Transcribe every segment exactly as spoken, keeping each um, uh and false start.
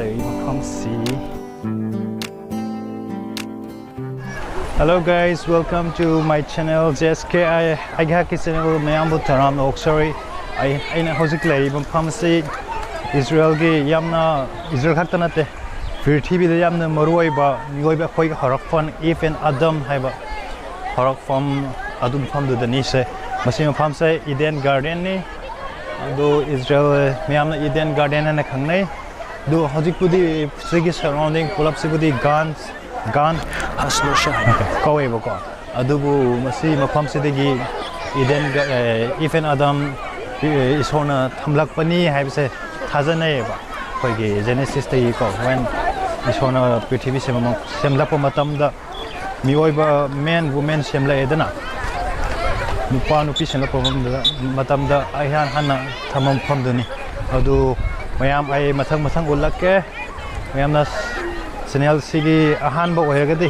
ꯃꯐꯝꯁꯤ꯫ Hello guys, welcome to my channel J S K I. ꯑꯩꯒꯤ ꯍꯥꯛꯀꯤ channel ꯃꯌꯥꯝꯕꯨ ꯇꯔꯥꯝꯅ ꯑꯣꯛꯆꯔꯤ꯫ ꯑꯩ ꯑꯩꯅ ꯍꯧꯖꯤꯛ ꯂꯩꯔꯤꯕ ꯃꯐꯝ ꯑꯁꯤ ꯏꯖꯔꯦꯜꯒꯤ ꯌꯥꯝꯅ, ꯏꯖꯔꯦꯜ ꯈꯛꯇ ꯅꯠꯇꯦ, ꯄ꯭ꯔꯤꯊꯤꯕꯤꯗ ꯌꯥꯝꯅ ꯃꯔꯨꯑꯣꯏꯕ ꯃꯤꯑꯣꯏꯕ ꯑꯩꯈꯣꯏꯒꯤ ꯍꯧꯔꯛꯐꯝ, Eve and Adam ꯍꯥꯏꯕ ꯍꯧꯔꯛꯐꯝ, ꯑꯗꯨ ꯃꯐꯝꯗꯨꯗꯅꯤ꯫ ꯁꯦ, ꯃꯁꯤ ꯃꯐꯝꯁꯦ ꯏꯗꯦꯟ ꯒꯥꯔꯗꯦꯟꯅꯤ꯫ ꯑꯗꯨ ꯏꯖꯔꯦꯜ ꯃꯌꯥꯝꯅ ꯏꯗꯦꯟ ꯒꯥꯔꯗꯦꯟ ꯍꯥꯏꯅ ꯈꯪꯅꯩ꯫ ꯑꯗꯨ ꯍꯧꯖꯤꯛꯄꯨꯗꯤ ꯁꯤꯒꯤ ꯁꯔꯥꯎꯟꯗꯤꯡ ꯄꯨꯂꯞꯁꯤꯕꯨꯗꯤ ꯒꯥꯟ ꯒꯥꯟ ꯍꯁꯂꯣꯁꯥ ꯀꯧꯋꯦꯕꯀꯣ꯫ ꯑꯗꯨꯕꯨ ꯃꯁꯤ ꯃꯐꯝꯁꯤꯗꯒꯤ ꯏꯗꯦꯟ, ꯏꯐ ꯑꯦꯟ ꯑꯗꯝ ꯏꯁꯣꯔꯅ ꯊꯝꯂꯛꯄꯅꯤ ꯍꯥꯏꯕꯁꯦ ꯊꯥꯖꯅꯩꯌꯦꯕ꯫ ꯑꯩꯈꯣꯏꯒꯤ ꯖꯦꯅꯦꯁꯤꯁꯇꯒꯤꯀꯣ, ꯋꯦꯟ ꯏꯁꯣꯔꯅ ꯄ꯭ꯔꯤꯊꯤꯕꯤ ꯁꯦꯝꯂꯛꯄ ꯃꯇꯝꯗ ꯃꯤꯑꯣꯏꯕ, ꯃꯦꯟ ꯋꯨꯃꯦꯟ ꯁꯦꯝꯂꯛꯑꯦꯗꯅ, ꯅꯨꯄꯥ ꯅꯨꯄꯤ ꯁꯦꯝꯂꯛꯄ ꯃꯇꯝꯗ, ꯃꯇꯝꯗ ꯑꯩꯍꯥꯟ ꯍꯥꯟꯅ ꯊꯝꯕ ꯃꯐꯝꯗꯨꯅꯤ꯫ ꯑꯗꯨ ꯃꯌꯥꯝ ꯑꯩ ꯃꯊꯪ ꯃꯊꯪ ꯎꯠꯂꯛꯀꯦ꯫ ꯃꯌꯥꯝꯅ ꯆꯦꯅꯦꯜꯁꯤꯒꯤ ꯑꯍꯥꯟꯕ ꯑꯣꯏꯔꯒꯗꯤ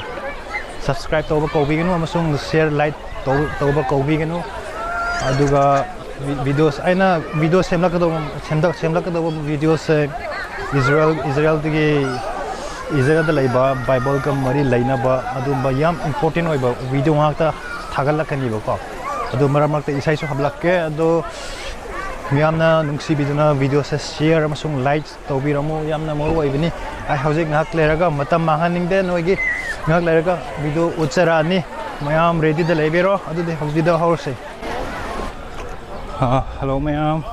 subscribe ꯇꯧꯕ ꯀꯧꯕꯤꯒꯅꯨ ꯑꯃꯁꯨꯡ share, like ꯇꯧ-, ꯇꯧꯕ ꯀꯧꯕꯤꯒꯅꯨ꯫ ꯑꯗꯨꯒ vi-, videos, ꯑꯩꯅ video ꯁꯦꯝꯂꯛꯀꯗꯧꯕ, ꯁꯦꯝꯗ-, ꯁꯦꯝꯂꯛꯀꯗꯧꯕ videoꯁꯦ ꯏꯖꯔꯦꯜ, ꯏꯖꯔꯦꯜꯗꯒꯤ, ꯏꯖꯔꯦꯜꯗ ꯂꯩꯕ ꯕꯥꯏꯕꯜꯒ ꯃꯔꯤ ꯂꯩꯅꯕ ꯑꯗꯨꯒꯨꯝꯕ ꯌꯥꯝ important ꯑꯣꯏꯕ video ꯉꯥꯛꯇ ꯊꯥꯒꯠꯂꯛꯀꯅꯤꯕꯀꯣ꯫ ꯑꯗꯨ ꯃꯔꯛ ꯃꯔꯛꯇ ꯏꯁꯩꯁꯨ ꯍꯥꯞꯂꯛꯀꯦ꯫ ꯑꯗꯣ ꯃꯤꯌꯥꯝꯅ ꯅꯨꯡꯁꯤꯕꯤꯗꯨꯅ videoꯁꯦ share ꯑꯃꯁꯨꯡ like ꯇꯧꯕꯤꯔꯝꯃꯨ, ꯌꯥꯝꯅ ꯃꯔꯨ ꯑꯣꯏꯕꯅꯤ꯫ ꯑꯩ ꯍꯧꯖꯤꯛ ꯉꯥꯏꯍꯥꯛ ꯂꯩꯔꯒ, ꯃꯇꯝ ꯃꯥꯡꯍꯟꯅꯤꯡꯗꯦ ꯅꯣꯏꯒꯤ, ꯉꯥꯏꯍꯥꯛ ꯂꯩꯔꯒ video ꯎꯠꯆꯔꯛꯑꯅꯤ꯫ ꯃꯌꯥꯝ readyꯗ ꯂꯩꯕꯤꯔꯣ꯫ ꯑꯗꯨꯗꯤ ꯍꯧꯖꯤꯛ video ꯍꯧꯔꯁꯦ꯫ ꯑ, hello ꯃꯌꯥꯝ,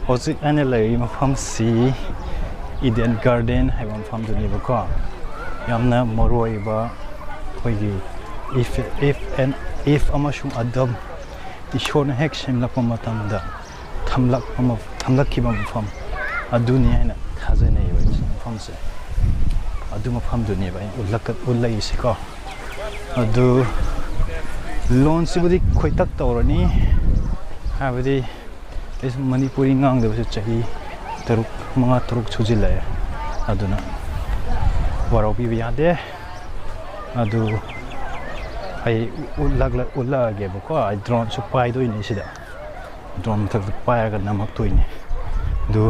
ꯍꯧꯖꯤꯛ ꯑꯩꯅ ꯂꯩꯔꯤꯕ ꯃꯐꯝꯁꯤ ꯏꯗꯦꯟ ꯒꯥꯔꯗꯦꯟ ꯍꯥꯏꯕ ꯃꯐꯝꯗꯨꯅꯦꯕꯀꯣ꯫ ꯌꯥꯝꯅ ꯃꯔꯨ ꯑꯣꯏꯕ ꯑꯩꯈꯣꯏꯒꯤ if, if and, if ꯑꯃꯁꯨꯡ ꯑꯗꯝ ꯏꯁꯣꯔꯅ ꯍꯦꯛ ꯁꯦꯝꯂꯛꯄ ꯃꯇꯝꯗ ꯊꯝꯂꯛꯄ ꯃ-, ꯊꯝꯂꯛꯈꯤꯕ ꯃꯐꯝ ꯑꯗꯨꯅꯤ ꯍꯥꯏꯅ ꯊꯥꯖꯅꯩꯌꯦꯕ ꯃꯐꯝꯁꯦ꯫ ꯑꯗꯨ ꯃꯐꯝꯗꯨꯅꯦꯕ ꯑꯩꯅ ꯎꯠꯂꯛꯀ-, ꯎꯠꯂꯛꯏꯁꯦꯀꯣ꯫ ꯑꯗꯨ ꯂꯣꯟꯁꯤꯕꯨꯗꯤ ꯈꯣꯏꯇꯛ ꯇꯧꯔꯅꯤ, ꯍꯥꯏꯕꯗꯤ ꯑꯩꯁꯨ ꯃꯅꯤꯄꯨꯔꯤ ꯉꯥꯡꯗꯕꯁꯨ ꯆꯍꯤ ꯇꯔꯨꯛ, ꯃꯉꯥ, ꯇꯔꯨꯛ ꯁꯨꯖꯤꯜꯂꯛꯑꯦ꯫ ꯑꯗꯨꯅ ꯋꯥꯔꯧꯕꯤꯕ ꯌꯥꯗꯦ꯫ ꯑꯗꯨ ꯑꯩ ꯎꯠꯂꯛꯂ-, ꯎꯠꯂꯛꯑꯒꯦꯕꯀꯣ꯫ ꯑꯩ droneꯁꯨ ꯄꯥꯏꯗꯣꯏꯅꯦ ꯁꯤꯗ꯫ Drone ꯃꯊꯛꯇ ꯄꯥꯏꯔꯒ ꯅꯝꯃꯛꯇꯣꯏꯅꯦ꯫ ꯑꯗꯨ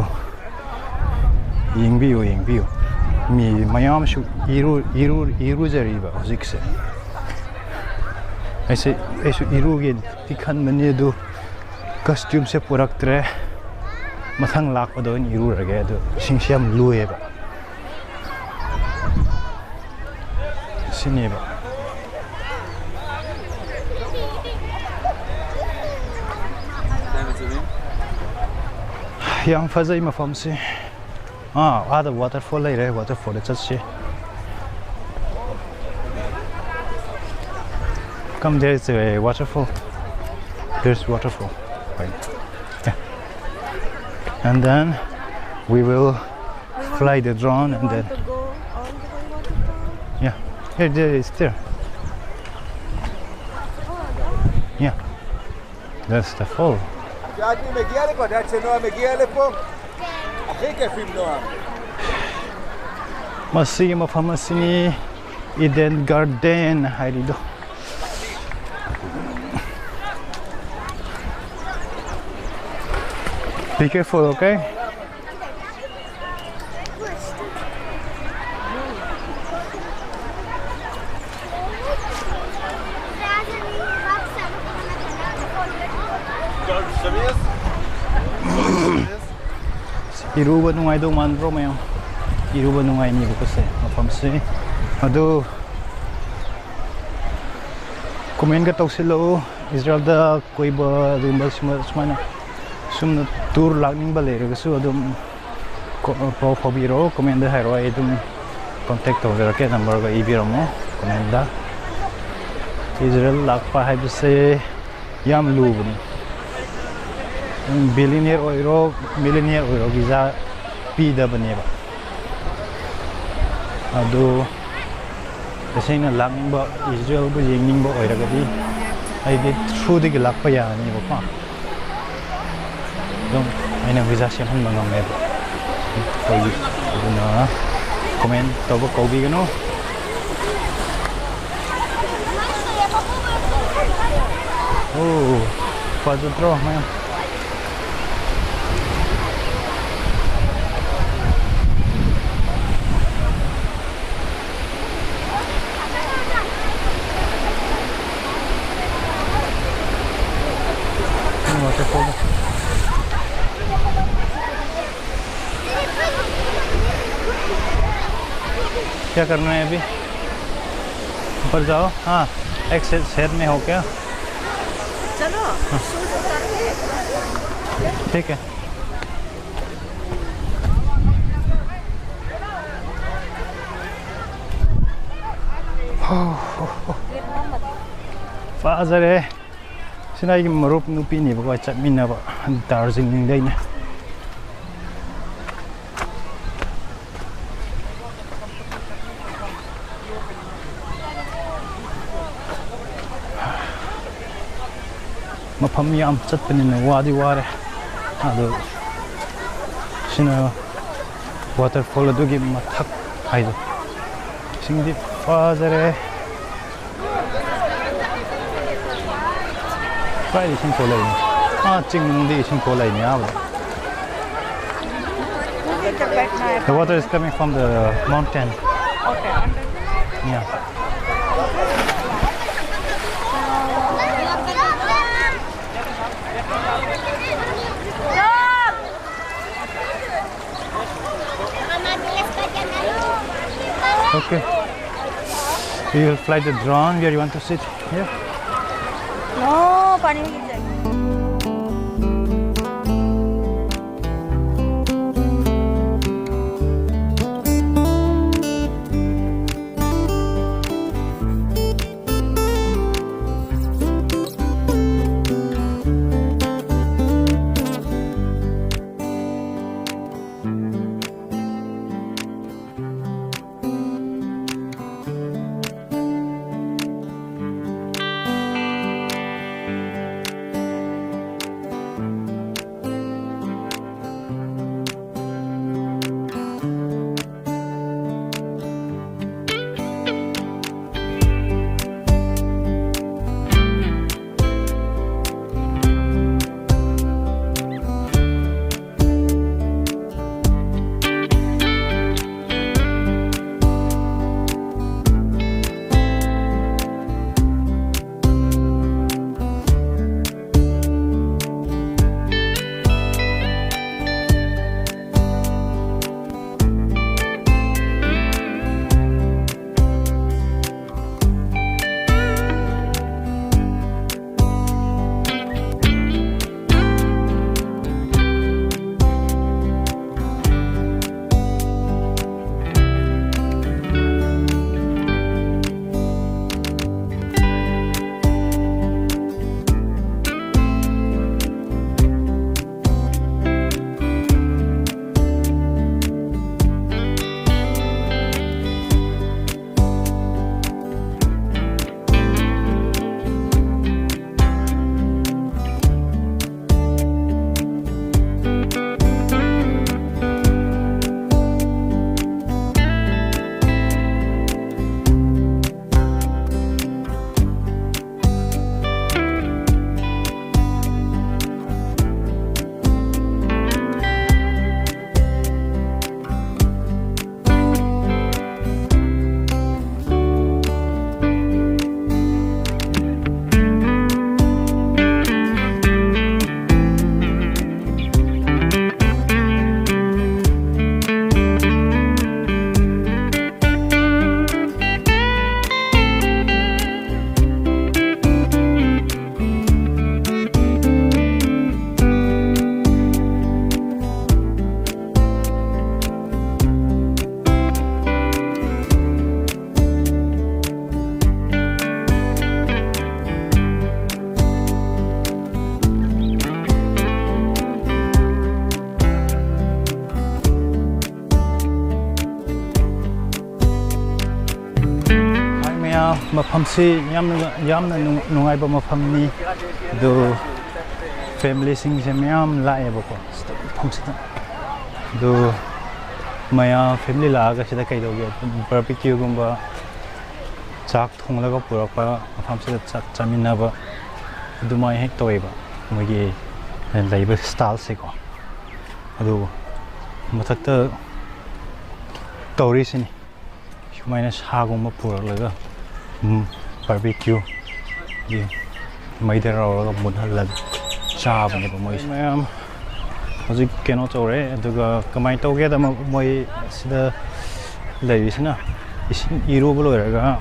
ꯌꯦꯡꯕꯤꯌꯨ, ꯌꯦꯡꯕꯤꯌꯨ꯫ ꯃꯤ ꯃꯌꯥꯝꯁꯨ ꯏꯔꯨ-, ꯏꯔꯨ-, ꯏꯔꯨꯖꯔꯤꯕ ꯍꯧꯖꯤꯛꯁꯦ꯫ ꯑꯩꯁꯦ, ꯑꯩꯁꯨ ꯏꯔꯨꯒꯦꯗꯤ ꯈꯟꯕꯅꯤ, ꯑꯗꯨ costumeꯁꯦ ꯄꯨꯔꯛꯇ꯭ꯔꯦ꯫ ꯃꯊꯪ ꯂꯥꯛꯄꯗ ꯑꯣꯏꯅ ꯏꯔꯨꯔꯒꯦ꯫ ꯑꯗꯨ ꯏꯁꯤꯡꯁꯦ ꯌꯥꯝ ꯂꯨꯏꯌꯦꯕ꯫ ꯁꯤꯅꯦꯕ꯫ ꯌꯥꯝ ꯐꯖꯩ ꯃꯐꯝꯁꯤ꯫ ꯑꯥ, ꯑꯥꯗ waterfall ꯂꯩꯔꯦ, waterfallꯗ ꯆꯠꯁꯤ꯫ Come, there is a waterfall. There's waterfall. Right. Yeah. And then we will fly the drone and then. Yeah, here, there is there. Yeah, that's the fall. גדי מגיע לפה, אתה יודע שנועה מגיע לפה? הכי כיף עם נועה. ꯃꯁꯤꯒꯤ ꯃꯐꯝ ꯑꯁꯤꯅꯤ Eden Garden ꯍꯥꯏꯔꯤꯗꯣ꯫ Be careful, okay? ꯏꯔꯨꯕ ꯅꯨꯡꯉꯥꯏꯗꯧ ꯃꯥꯟꯗ꯭ꯔꯣ ꯃꯌꯥꯝ? ꯏꯔꯨꯕ ꯅꯨꯡꯉꯥꯏꯅꯤꯕꯀꯣ ꯁꯦ ꯃꯐꯝꯁꯦ꯫ ꯑꯗꯨ commentꯀ ꯇꯧꯁꯤꯜꯂꯛꯎ꯫ ꯏꯖꯔꯦꯜꯗ ꯀꯣꯏꯕ ꯑꯗꯨꯒꯨꯝꯕ ꯁꯨꯃ-, ꯁꯨꯃꯥꯏꯅ ꯁꯨꯝꯅ tour ꯂꯥꯛꯅꯤꯡꯕ ꯂꯩꯔꯒꯁꯨ ꯑꯗꯨꯝ ꯀꯣ-, ꯄꯥꯎ ꯐꯥꯎꯕꯤꯔꯛꯑꯣ, commentꯗ ꯍꯥꯏꯔꯛꯑꯣ, ꯑꯩ ꯑꯗꯨꯝ contact ꯇꯧꯖꯔꯛꯀꯦ, numberꯒ ꯏꯕꯤꯔꯝꯃꯣ commentꯗ꯫ ꯏꯖꯔꯦꯜ ꯂꯥꯛꯄ ꯍꯥꯏꯕꯁꯦ ꯌꯥꯝ ꯂꯨꯕꯅꯤ꯫ ꯅꯪ billionaire ꯑꯣꯏꯔꯣ, millionaire ꯑꯣꯏꯔꯣ, visa ꯄꯤꯗꯕꯅꯦꯕ꯫ ꯑꯗꯨ ꯇꯁꯦꯡꯅ ꯂꯥꯛꯅꯤꯡꯕ, ꯏꯖꯔꯦꯜꯕꯨ ꯌꯦꯡꯅꯤꯡꯕ ꯑꯣꯏꯔꯒꯗꯤ ꯑꯩꯒꯤ throughꯗꯒꯤ ꯂꯥꯛꯄ ꯌꯥꯅꯤꯕꯀꯣ꯫ ꯑꯗꯨꯝ ꯑꯩꯅ visa ꯁꯦꯝꯍꯟꯕ ꯉꯝꯃꯦꯕ꯫ ꯑꯩꯈꯣꯏꯒꯤ ꯑꯗꯨꯅ comment ꯇꯧꯕ ꯀꯥꯎꯕꯤꯒꯅꯨ꯫ ꯑꯣ, ꯐꯖꯗ꯭ꯔꯣ ꯃꯌꯥꯝ? क्या करना है अभी? ऊपर जाओ। हाँ, एक से सेट में हो क्या? चलो। ठीक है। ꯐꯖꯔꯦ꯫ ꯁꯤꯅ ꯑꯩꯒꯤ ꯃꯔꯨꯞ ꯅꯨꯄꯤꯅꯦꯕꯀꯣ, ꯆꯠꯃꯤꯟꯅꯕ꯫ ꯗꯥꯔꯖꯤꯂꯤꯡꯗꯩꯅꯦ꯫ ꯃꯐꯝ ꯌꯥꯝ ꯆꯠꯄꯅꯤꯅ ꯋꯥꯗꯤ ꯋꯥꯔꯦ꯫ ꯑꯗꯨ ꯁꯤꯅ ꯋꯥꯇꯔꯐꯣꯜ ꯑꯗꯨꯒꯤ ꯃꯊꯛ ꯍꯥꯏꯗꯣ꯫ ꯏꯁꯤꯡꯗꯤ ꯐꯖꯔꯦ꯫ ꯀꯥꯏꯗ ꯏꯁꯤꯡ ꯊꯣꯛꯂꯛꯏꯅꯣ? ꯑꯥ, ꯆꯤꯡꯗꯤ ꯏꯁꯤꯡ ꯊꯣꯛꯂꯛꯏꯅꯦ, ꯑꯥꯕꯗ꯫ The water is coming from the mountain. Yeah. Okay. We will fly the drone where you want to sit. Here. No, पानी में गिर जाएगा। ꯃꯐꯝꯁꯤ ꯌꯥꯝꯅ, ꯌꯥꯝꯅ ꯅꯨꯡ-, ꯅꯨꯡꯉꯥꯏꯕ ꯃꯐꯝꯅꯤ꯫ ꯑꯗꯨ ꯐꯦꯃꯤꯂꯤꯁꯤꯡꯁꯦ ꯃꯌꯥꯝ ꯂꯥꯛꯑꯦꯕꯀꯣ ꯁꯤꯗ, ꯃꯐꯝꯁꯤꯗ꯫ ꯑꯗꯨ ꯃꯌꯥꯝ ꯐꯦꯃꯤꯂꯤ ꯂꯥꯛꯑꯒ ꯁꯤꯗ ꯀꯩꯗꯧꯒꯦ, ꯕꯥꯔꯕꯤꯀ꯭ꯌꯨꯒꯨꯝꯕ, ꯆꯥꯛ ꯊꯣꯡꯂꯒ ꯄꯨꯔꯛꯄ, ꯃꯐꯝꯁꯤꯗ ꯆꯥꯛ ꯆꯥꯃꯤꯟꯅꯕ, ꯑꯗꯨꯃꯥꯏꯅ ꯍꯦꯛ ꯇꯧꯋꯦꯕ ꯃꯣꯏꯒꯤ ꯂꯩꯕ ꯁ꯭ꯇꯥꯏꯜꯁꯦꯀꯣ꯫ ꯑꯗꯨ ꯃꯊꯛꯇ ꯇꯧꯔꯤꯁꯤꯅꯤ꯫ ꯁꯨꯃꯥꯏꯅ ꯁꯥꯒꯨꯝꯕ ꯄꯨꯔꯛꯂꯒ, ꯎꯝ, ꯕꯥꯔꯕꯤꯀ꯭ꯌꯨꯒꯤ ꯃꯩꯗ ꯂꯧꯔꯒ ꯃꯨꯠꯍꯜꯂꯒ ꯆꯥꯕꯅꯦꯕ ꯃꯣꯏꯁꯦ꯫ ꯃꯌꯥꯝ ꯍꯧꯖꯤꯛ ꯀꯩꯅꯣ ꯇꯧꯔꯦ꯫ ꯑꯗꯨꯒ ꯀꯃꯥꯏꯅ ꯇꯧꯒꯦꯗ, ꯃ-, ꯃꯣꯏ ꯁꯤꯗ ꯂꯩꯔꯤꯁꯤꯅ ꯏꯁꯤꯡ ꯏꯔꯨꯕ ꯂꯣꯏꯔꯒ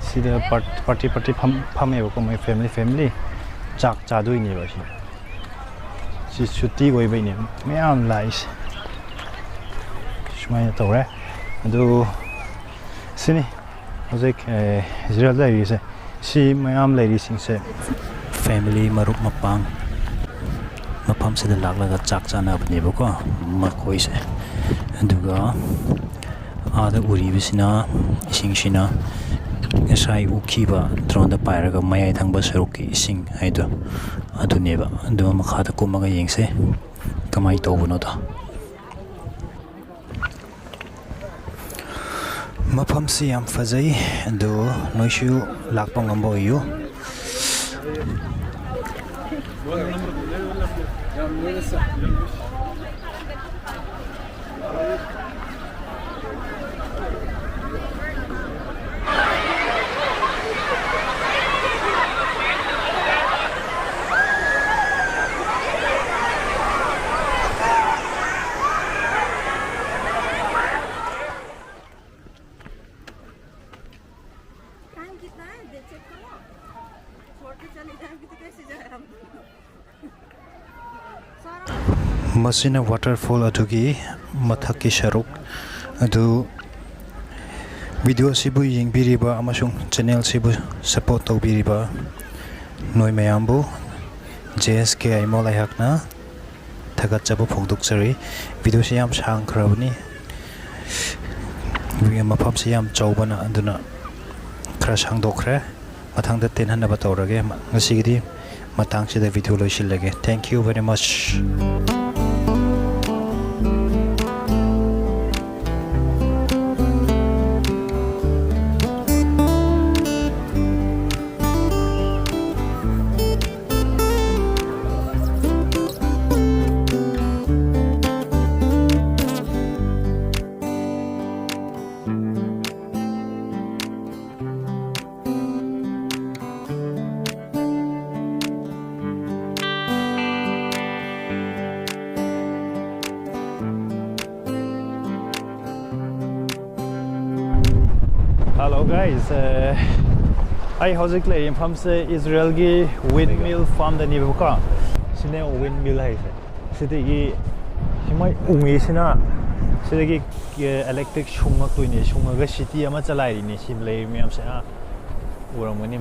ꯁꯤꯗ ꯄꯥꯔ-, ꯄꯥꯔꯇꯤ ꯄꯥꯔꯇꯤ ꯐꯝ-, ꯐꯝꯃꯦꯕꯀꯣ, ꯃꯣꯏ ꯐꯦꯃꯤꯂꯤ ꯐꯦꯃꯤꯂꯤ ꯆꯥꯛ ꯆꯥꯗꯣꯏꯅꯦꯕ ꯁꯤꯗ꯫ ꯁꯤ ꯁꯨꯇꯤ ꯑꯣꯏꯕꯩꯅꯦ ꯃꯌꯥꯝ ꯂꯥꯛꯏꯁꯦ꯫ ꯁꯨꯃꯥꯏꯅ ꯇꯧꯔꯦ꯫ ꯑꯗꯨ ꯁꯤꯅꯤ ꯍꯧꯖꯤꯛ, ꯑꯦ, ꯏꯖꯔꯦꯜꯗ ꯂꯩꯔꯤꯁꯦ꯫ ꯁꯤ ꯃꯌꯥꯝ ꯂꯩꯔꯤꯁꯤꯡꯁꯦ ꯐꯦꯃꯤꯂꯤ, ꯃꯔꯨꯞ ꯃꯄꯥꯡ ꯃꯐꯝꯁꯤꯗ ꯂꯥꯛꯂꯒ ꯆꯥꯛ ꯆꯥꯅꯕꯅꯦꯕꯀꯣ ꯃꯈꯣꯏꯁꯦ꯫ ꯑꯗꯨꯒ ꯑꯥꯗ ꯎꯔꯤꯕꯁꯤꯅ ꯏꯁꯤꯡꯁꯤꯅ ꯉꯁꯥꯏ ꯎꯈꯤꯕ ꯗ꯭ꯔꯣꯟꯗ ꯄꯥꯏꯔꯒ ꯃꯌꯥꯏ ꯊꯪꯕ ꯁꯔꯨꯛꯀꯤ ꯏꯁꯤꯡ ꯍꯥꯏꯗꯣ ꯑꯗꯨꯅꯦꯕ꯫ ꯑꯗꯨ ꯃꯈꯥꯗ ꯀꯨꯝꯃꯒ ꯌꯦꯡꯁꯦ ꯀꯃꯥꯏꯅ ꯇꯧꯕꯅꯣꯗꯣ꯫ ꯃꯐꯝꯁꯤ ꯌꯥꯝ ꯐꯖꯩ, ꯑꯗꯨ ꯅꯣꯏꯁꯨ ꯂꯥꯛꯄ ꯉꯝꯕ ꯑꯣꯏꯌꯨ꯫ टाइम कितना है? देख चेक करो। छोड़ के चले जाएंगे तो कैसे जाए हम? सारा मꯁꯤꯅ ꯋꯥꯇꯔꯐꯣꯜ ꯑꯗꯨꯒꯤ ꯃꯊꯛꯀꯤ ꯁꯔꯨꯛ ꯑꯗꯨ꯫ ꯚꯤꯗꯤꯑꯣꯁꯤꯕꯨ ꯌꯦꯡꯕꯤꯔꯤꯕ ꯑꯃꯁꯨꯡ ꯆꯦꯅꯦꯜꯁꯤꯕꯨ ꯁꯄꯣꯔꯠ ꯇꯧꯕꯤꯔꯤꯕ ꯅꯣꯏ ꯃꯌꯥꯝꯕꯨ ꯖꯦ ꯑꯦꯁ ꯀꯦ ꯑꯥꯏ ꯃꯣꯜ ꯑꯩꯍꯥꯛꯅ ꯊꯥꯒꯠꯆꯕ ꯐꯣꯡꯗꯣꯛꯆꯔꯤ꯫ ꯚꯤꯗꯤꯑꯣꯁꯤ ꯌꯥꯝ ꯁꯥꯡꯈ꯭ꯔꯕꯅꯤ꯫ ꯃꯐꯝꯁꯤ ꯌꯥꯝ ꯆꯥꯎꯕꯅ ꯑꯗꯨꯅ ꯈꯔ ꯁꯥꯡꯗꯣꯛꯈ꯭ꯔꯦ꯫ ꯃꯊꯪꯗ ꯇꯦꯟꯍꯟꯅꯕ ꯇꯧꯔꯒꯦ꯫ ꯉꯁꯤꯒꯤꯗꯤ ꯃꯇꯥꯡꯁꯤꯗ video ꯂꯣꯏꯁꯤꯜꯂꯒꯦ꯫ Thank you very much. Hello guys, ꯑꯩ ꯍꯧꯖꯤꯛ ꯂꯩꯔꯤꯕ ꯃꯐꯝꯁꯦ ꯏꯖꯔꯦꯜꯒꯤ windmill farmꯗꯅꯦꯕꯀꯣ꯫ ꯁꯤꯅꯦ windmill ꯍꯥꯏꯁꯦ꯫ ꯁꯤꯗꯒꯤ ꯁꯤꯃꯥꯏ ꯎꯡꯉꯤꯁꯤꯅ ꯁꯤꯗꯒꯤ electric ꯁꯨꯡꯉꯛꯇꯣꯏꯅꯦ꯫ ꯁꯨꯡꯉꯒ city ꯑꯃ ꯆꯂꯥꯏꯔꯤꯅꯦ꯫ ꯁꯤ ꯂꯩꯔꯤ ꯃꯌꯥꯝꯁꯦ, ꯑꯥ, ꯎꯔꯝꯒꯅꯤ꯫